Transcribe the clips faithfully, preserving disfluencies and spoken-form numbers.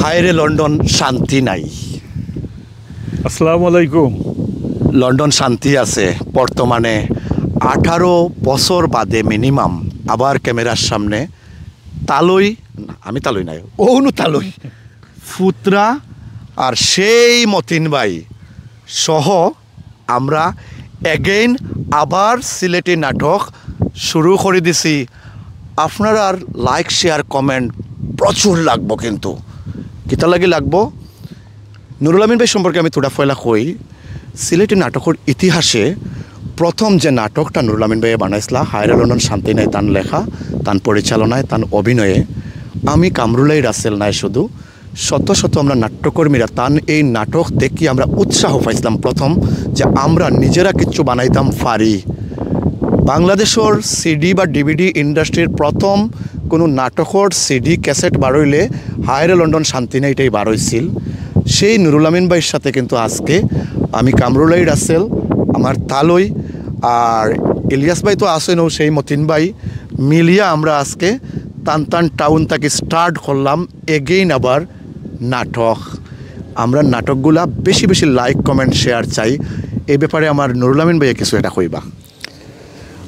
হায় রে লন্ডন, শান্তি নাই। আসসালামু আলাইকুম। লন্ডন শান্তি আছে বর্তমানে। আঠারো বছর বাদে মিনিমাম আবার ক্যামেরার সামনে তালই, না, আমি তালই নাই, অনু তালই, ফুতরা আর সেই মতিন ভাই সহ আমরা এগেইন আবার সিলেটি নাটক শুরু করে দিছি। আপনারার লাইক, শেয়ার, কমেন্ট প্রচুর লাগবো। কিন্তু কিতা লাগি লাগবো? নুরুল আমিন ভাই সম্পর্কে আমি থুড়া পয়লা কই। সিলেটি নাটকর ইতিহাসে প্রথম যে নাটকটা নুরুল আমিন ভাইয়ে বানাইছলা, হায় রে লন্ডন শান্তি নাই, তান লেখা, তান পরিচালনায়, তান অভিনয়ে, আমি কামরুলাই রাসেল নায় শুধু, শত শত আমরা নাট্যকর্মীরা তান এই নাটক দেখি আমরা উৎসাহ পাইছিলাম প্রথম, যে আমরা নিজেরা কিচ্ছু বানাইতাম পারি। বাংলাদেশর সিডি বা ডিভিডি ইন্ডাস্ট্রির প্রথম কোনো নাটকর সিডি ক্যাসেট বারইলে হায় রে লন্ডন শান্তি নাই, এটাই বারইছিল। সেই নুরুল আমিন ভাইর সাথে কিন্তু আজকে আমি কামরুলাই রাসেল, আমার তালই, আর ইলিয়াস ভাই তো আছেন, ও সেই মতিন ভাই মিলিয়া আমরা আজকে তান তান টাউন থাকি স্টার্ট করলাম এগেইন আবার নাটক। আমরা নাটকগুলা বেশি বেশি লাইক, কমেন্ট, শেয়ার চাই। এই ব্যাপারে আমার নুরুল আমিন ভাইয়া কিছু একটা কইবা।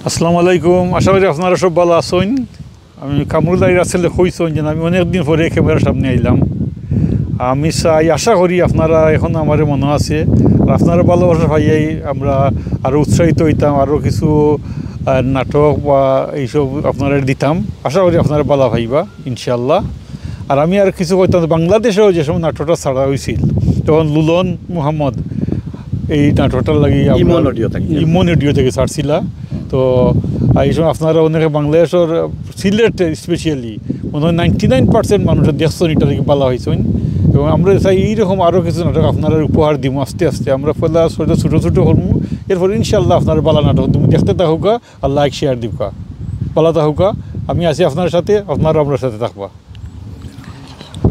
আসসালামু আলাইকুম, আশা করি আপনারা সব ভালা আছইন। আমি কামরুলাই রাসেলে কইছইন যে আমি অনেক দিন পরে ক্যামেরার সামনে আইলাম। আমি চাই, আশা করি আপনারা এখন আমারে মনো আছে, আর আপনারা ভালোবাসা পাইয়াই আমরা আরও উৎসাহিত হইতাম, আরও কিছু আহ, নাটক বা এইসব আপনারা দিতাম। আশা করি আপনারা ভালা পাইবা ইনশাআল্লাহ। আর আমি আর কিছু কইতাম, বাংলাদেশেও যে সময় নাটকটা ছাড়া হইছিল, তখন লুলন মোহাম্মদ এই নাটকটার লাগি আমরা ইমন অডিও থাকি। ইমন অডিও থেকে ছাড়ছিলা। তো এই সময় আপনারা অনেকে বাংলাদেশের সিলেট স্পেশালি মনে হয় নাইনটি নাইন পার্সেন্ট মানুষের দেখছইন, এটা থেকে ভালা হইছইন। এবং আমরা চাই এইরকম আরও কিছু নাটক আপনারা উপহার দিমু আস্তে আস্তে। আমরা পয়লা ছোটো ছোটো ছোটো করমু, এরপর ইনশাআল্লাহ আপনারা ভালা নাটক দিমু। দেখতে থাকুকা আর লাইক শেয়ার দিবকা। ভালা থাকুকা, আমি আছি আপনার সাথে, আপনারাও আমরার সাথে থাকবা।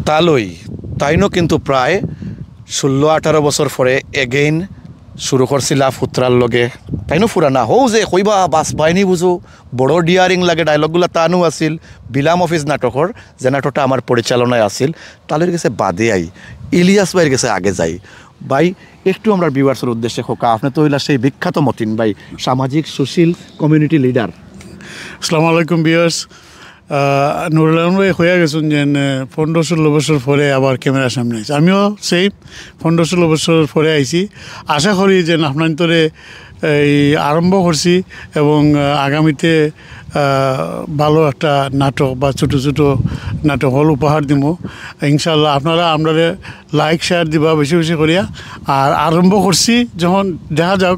তালই, তাইনও কিন্তু প্রায় ষোলো আঠারো বছর পরে এগেইন শুরু করছিলা ফুতরার লগে। তাইনও ফুরানা, হউ যে কইবা বাস বাহিনী বুঝো, বড় ডিয়ারিং লাগে, ডায়লগগুলা তানও আছিল। বিলাম অফিস নাটকর, যে নাটকটা আমার পরিচালনায় আছিল, তালইর গেছে বাদে আই, ইলিয়াস ভাইর গেছে আগে যাই। ভাই, একটু আমরা ভিউয়ার্সের উদ্দেশ্যে কউকা, আপনি তো হইলা সেই বিখ্যাত মতিন ভাই, সামাজিক সুশীল কমিউনিটি লিডার। আসসালামু আলাইকুম ভিউয়ার্স। নুরুল আলম ভাই কইয়া গেছইন যে পনেরো ষোলো বছর পরে আবার ক্যামেরার সামনে আইছি। আমিও সেই পনেরো ষোলো বছর পরে আইছি। আশা করি যে আপনার তোরে এই আরম্ভ করছি এবং আহ, আগামীতে আহ, ভালো একটা নাটক বা ছোটো ছোটো নাটক হল উপহার দিমু। ইনশাআল্লাহ আপনারা আমরারে লাইক শেয়ার দিবা বেশি বেশি করিয়া। আর আরম্ভ করছি যখন, দেখা যাক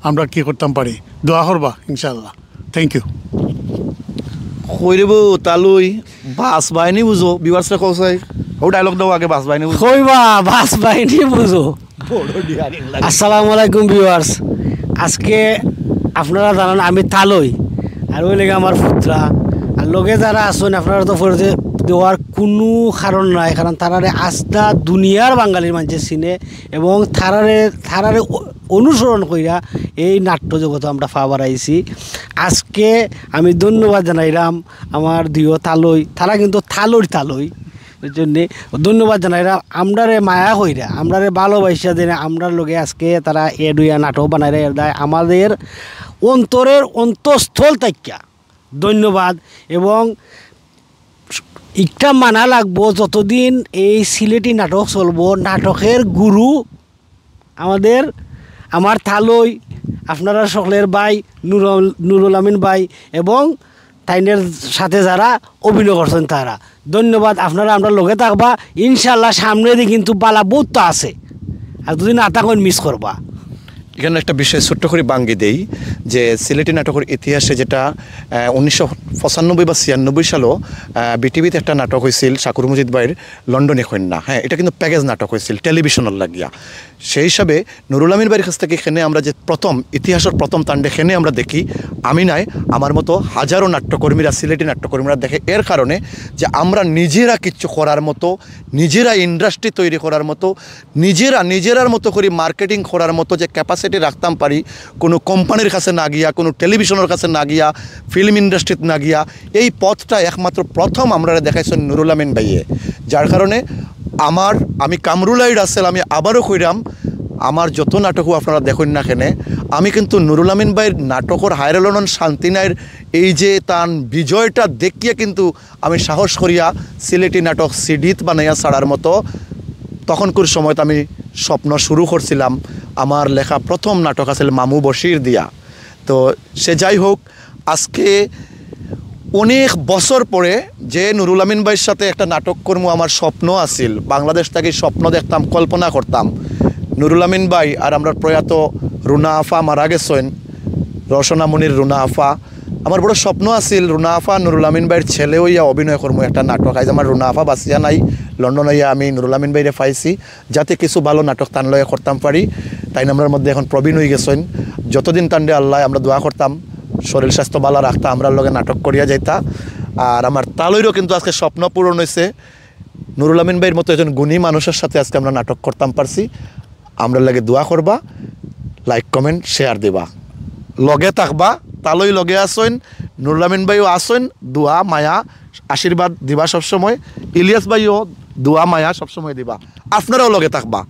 আমরা কি করতাম পারি। দোয়া করবা ইনশাআল্লাহ। Thank you. কই রে বউ, তালই, বাস বাহিনী বুঝো, ভিউয়ার্সরে কও চাই। ও ডায়লগ দাও আগে, বাস বাহিনী বুঝো। কইবা বাস বাহিনী বুঝো। আসসালামু আলাইকুম ভিউয়ার্স, আজকে আপনারা জানেন আমি তালই, আর ওই লেগে আমার ফুতরা, আর লগে যারা আছেন আপনারা তো পরিচয় দেওয়ার কোনো কারণ নাই, কারণ তারারে আস্তা দুনিয়ার বাঙালির মাঝে চিনে এবং তারারে তারারে অ- অনুসরণ কইরা এই নাট্য জগতে আমরা পা বাড়াইছি। আজকে আমি ধন্যবাদ জানাইলাম আমার দুইও তালই, তারা কিন্তু তালইর তালই, এই জন্যে ধন্যবাদ জানাইলাম। আমরারে মায়া কইরা, আমরারে ভালোবাসা দেন, আমরার লগে আজকে তারা এড হইয়া নাটক বানাইরা, এর দায় আমাদের অন্তরের অন্তঃস্থল থাকিয়া ধন্যবাদ। এবং একটা মানা লাগবো, যতদিন এই সিলেটি নাটক চলবো, নাটকের গুরু আমাদের, আমার তালই, আপনারা সকলের ভাই নুরুল, নুরুল আমিন ভাই এবং তাইনের সাথে যারা অভিনয় করছেন তারা। ধন্যবাদ, আপনারা আমরার লগে থাকবা। ইনশাআল্লাহ সামনেদি কিন্তু বালা বহুত আছে, আর যদি না থাকেন মিস করবা। এখানে একটা বিষয় ছোট্ট করে বাঙ্গি দেই, যে সিলেটি নাটকের ইতিহাসে যেটা আহ, উনিশশো পঁচানব্বই বা ছিয়ানব্বই সালও বিটিভিতে একটা নাটক হয়েছিল শাকুর মজিদ ভাইর লন্ডনী কন্যা। হ্যাঁ, এটা কিন্তু প্যাকেজ নাটক হয়েছিল টেলিভিশনের লাগিয়া। সেই হিসাবে নুরুল আমিন ভাইর কাছ থেকে এখানে আমরা যে প্রথম, ইতিহাসের প্রথম তাণ্ডে এখানে আমরা দেখি, আমি নাই, আমার মতো হাজারো নাট্যকর্মীরা, সিলেটি নাট্যকর্মীরা দেখে। এর কারণে যে আমরা নিজেরা কিচ্ছু করার মতো, নিজেরা ইন্ডাস্ট্রি তৈরি করার মতো, নিজেরা নিজেরার মতো করে মার্কেটিং করার মতো যে ক্যাপাসিটি রাখতাম পারি, কোনো কোম্পানির কাছে না গিয়া, কোনো টেলিভিশনের কাছে না গিয়া, ফিল্ম ইন্ডাস্ট্রিত না গিয়া, এই পথটা একমাত্র প্রথম আমরারে দেখাইছেন নুরুল আমিন ভাইয়ে। যার কারণে আমার, আমি কামরুলাই রাসেল, আমি আবারও কইরাম, আমার যত নাটকও আপনারা দেখইন না কেনে, আমি কিন্তু নুরুল আমিন ভাইর নাটকর হায়রে লন্ডন শান্তি নাইর এই যে তান বিজয়টা দেখিয়া কিন্তু আমি সাহস করিয়া সিলেটি নাটক সিডিত বানাইয়া ছাড়ার মতো তখনকুর সময়ত আমি স্বপ্ন শুরু করছিলাম। আমার লেখা প্রথম নাটক আছিল মামু বশির দিয়া। তো সে যাই হোক, আজকে অনেক বছর পরে যে নুরুল আমিন ভাইর সাথে একটা নাটক করমু আমার স্বপ্ন আছিল, বাংলাদেশ থাকি স্বপ্ন দেখতাম, কল্পনা করতাম। নুরুল আমিন ভাই আর আমরার প্রয়াত রুনা আফা মারা গেছইন, রওশনা মুনির রুনা আফা। আমার বড় স্বপ্ন আছিল রুনা আফা নুরুল আমিন ভাইর ছেলে অইয়া অভিনয় করমু একটা নাটক। আইজ আমার রুনা আফা বাঁচিয়া নাই, লন্ডন অইয়া আমি নুরুল আমিন ভাইরে পাইছি, যাতে কিছু ভালো নাটক তান লগে করতাম পারি। তাইন আমরার মধ্যে এখন প্রবীণ অই গেছইন। যতদিন তানরে আল্লায়, আমরা দোয়া করতাম শরীর স্বাস্থ্য ভালা রাখতা, আমরার লগে নাটক করিয়া যাইতা। আর আমার তালইরও কিন্তু আজকে স্বপ্ন পূরণ অইছে। নুরুল আমিন ভাইর মতো একজন গুণী মানুষর সাথে আজকে আমরা নাটক করতাম পারছি। আমরার লাগি দোয়া করবা, like, comment, share দিবা, লগে থাকবা। তালই লগে আছইন, নুরুল আমিন ভাইও আছইন, দোয়া, মায়া, আশীর্বাদ দিবা সবসময়। ইলিয়াস ভাইও দোয়া, মায়া সবসময় দিবা। আপনারাও লগে থাকবা।